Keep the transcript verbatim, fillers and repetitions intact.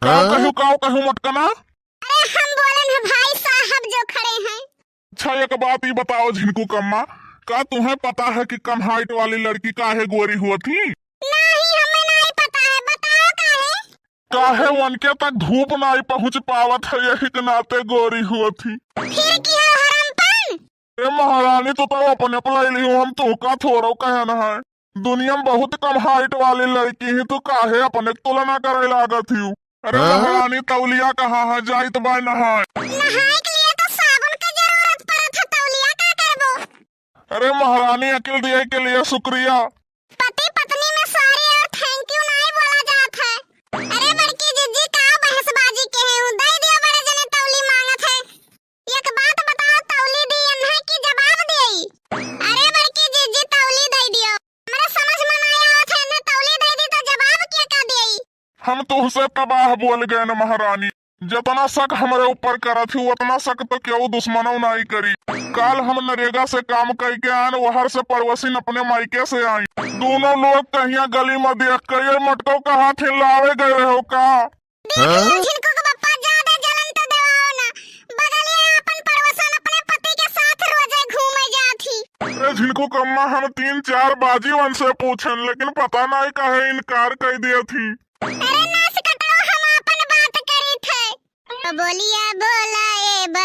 का हाँ? कहू, का कहू मोटकना? अरे हम बोलन है भाई साहब जो खड़े हैं। अच्छा, एक बात ई बताओ झिनकू कम्मा, का तुम्हें पता है कि कम height वाली लड़की काहे गोरी हुआ थी? नहीं, हमें नहीं पता है, बताओ काहे? काहे उनके तक धूप नहीं पहुँच पावत है, यही के नाते गोरी हुआ थी। फिर की हो हरमपन? ए महारानी, तू तो अपने पलाई लियो, हम तोहका थोड़ो कहन है। दुनिया में बहुत कम height वाली लड़की ही, तू काहे अपने तुलना करे लागत हियो? अरे हाँ? महारानी, तौलिया कहाँ है? जाइत बाय नहाए। नहाए के लिए तो साबुन के जरूरत पड़त है, तौलिया का करबो? अरे महारानी, अकिल दिए के लिए शुक्रिया। पति पत्नी में sorry और thank you नहीं बोला जात है। अरे बड़की जिज्जी, का बहसबाजी के है? दे दियो, बड़े जने तौली मांगत है। एक बात बताओ, तौली दी एन्हे कि जवाब देई? अरे बड़की जिज्जी, तौली दे दियो। हमरा समझ में नहीं आवत है, एन्हे तौली दे दी तो जवाब के का देई? हम तुहसे तबाह बोल गए न महारानी, जतना शक हमरे ऊपर करत ही, उतना शक तो केहू दुश्मनों नहीं करी। काल हम नरेगा से काम कई के आन, वहर से पड़ोसिन अपने मायके से आई। दोनों लोग कहिया गली में देख के, "ये मटको कहाँ थे, लावे गए रहो का?" देख लियो, हाँ? झिनकू के पप्पा, ज्यादा जलन तो देवाओ ना। बगलिया अपन पड़ोसन अपने पति के साथ रोजे घूमे जात ही। अरे झिनकू कम्मा, हम तीन चार बाजी उनसे पूछन, लेकिन पता नहीं काहे इनकार कर दिया थी। अरे नास कटो, हम अपन बात करी थे। बोलिया बोला ए